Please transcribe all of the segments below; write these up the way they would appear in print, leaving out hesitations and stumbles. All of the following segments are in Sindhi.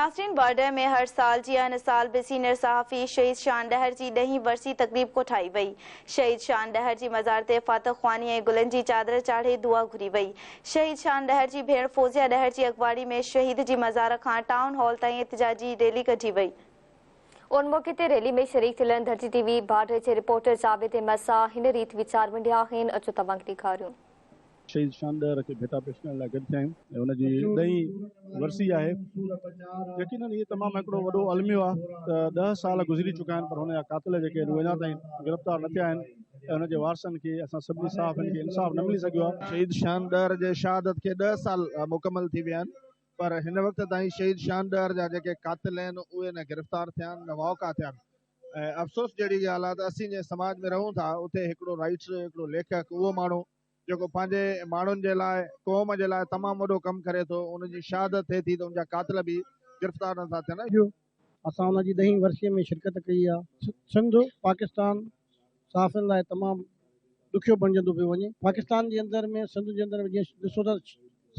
ناظرين بارڊر ۾ هر سال جيان هن سال به سينيئر صحافي شهيد شان ڏهر جي ڏهين ورسي تقريب ڪوٺائي وئي. شهيد شان ڏهر جي مزار تي فاتح خواني ۽ گلن جي چادر چاڙهي دعا گهري وئي. شهيد شان ڏهر جي ڀيڻ فوزيه ڏهر جي اڳواڻي ۾ شهيد جي مزار کان ٽائون هال تائين احتجاجي ريلي ڪڍي وئي. ان موقعي تي ريلي ۾ شريڪ ٿيلن ڌرتي ٽي وي بارڊر جي رپورٽر جاويد احمد سان هن ريت ويچار ونڊيا آهن، اچو توهان کي ڏيکاريون. شهيد شان ڏهر کي ڀيٽا پيش ڪرڻ لاء گڏ ٿيا آهيون ۽ ان جي ڏهين ورسي آهي. يقينن هي تمام هڪڙو وڏو الميو آهي ته ڏهه سال گذري چڪا آهن پر هن جا قاتل جيڪي آهن اهي اڃا تائين گرفتار نه ٿيا آهن ۽ هن جي وارثن کي اسان سڀني صحافين کي انصاف نه ملي سگهيو آهي. شهيد شان ڏهر جي شهادت کي ڏهه سال مڪمل ٿي ويا آهن پر هن وقت تائين شهيد شان ڏهر جا جيڪي قاتل آهن اهي نه گرفتار ٿيا آهن نه واڪا ٿيا آهن ۽ افسوس جهڙي ڳالهه آهي ته اسين جنهن سماج ۾ رهون ٿا اتي هڪڙو رائيٽر هڪڙو ليکڪ اهو ماڻهو جيڪو پنهنجي ماڻهن جي لاء قوم جي لاء تمام وڏو ڪم ڪري ٿو ان جي شهادت ٿئي ٿي ته ان جا قاتل به گرفتار نٿا ٿين. جو اسان ان جي ڏهين ورسيء ۾ شرڪت ڪئي آهي. سنڌ پاڪستان صحافين لاء تمام ڏکيو بڻجندو پيو وڃي. پاڪستان جي اندر ۾ سنڌ جي اندر ۾ جيئن ڏسو ته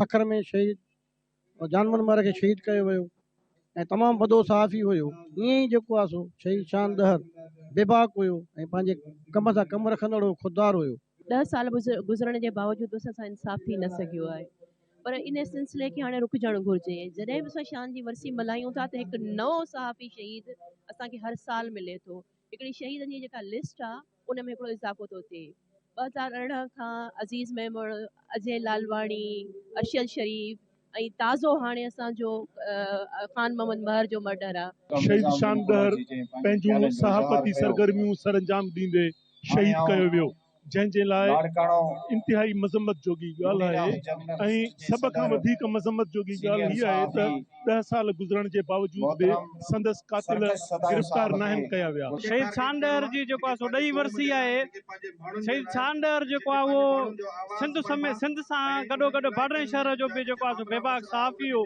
سکر ۾ شهيد جان محمد مهر کي شهيد ڪيو ويو ۽ تمام وڏو صحافي هيو ائين ئي جيڪو آهي سو شهيد شان ڏهر بيباڪ هيو ۽ پنهنجي ڪم سان ڪم رکندڙ هو خوددار هيو. ڏهه سال گذرڻ جي باوجود به اسان سان انصاف ٿي نه سگهيو آهي پر ان سلسلي کي هاڻي رڪجڻ گهرجي جڏهن به اسان شان جي ورسي ملهايون ٿا ته هڪ نئون صحافي شهيد اسان کي هر سال ملي ٿو هڪڙي شهيدن جي جيڪا لسٽ آهي ان ۾ هڪڙو اضافو ٿو ٿئي. 2018 کان عزيز ميمڻ، اجي لالواڻي، ارشد شريف ۽ تازو هاڻي اسان جو خان محمد مهر جو مرڊر آ. شهيد شان ڏهر پنهنجون صحافتي سرگرميون سرانجام ڏيندي شهيد ڪيو ويو، جنهن جي لاء انتهائي مذمت جوڳي ڳالهه آهي ۽ سڀ کان وڌيڪ مذمت جوڳي ڳالهه هيء آهي ته ڏهه سال گذرڻ جي باوجود به سندس قاتل گرفتار ناهن ڪيا ويا. شهيد شان ڏهر جي جيڪو آهي سو ڏهين ورسي آهي. شهيد شان ڏهر جيڪو آهي اهو سنڌ سميت سنڌ سان گڏو گڏ باڊرين شهر جو به جيڪو آهي سو بيباڪ صحافي هو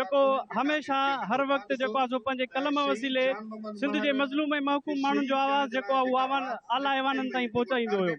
جيڪو هميشه هر وقت جيڪو آهي سو پنهنجي قلم وسيلي سنڌ جي مظلوم ۽ محڪوم ماڻهن جو آواز جيڪو آهي اهو اعليٰ ايوانن تائين پهچائيندو هيو.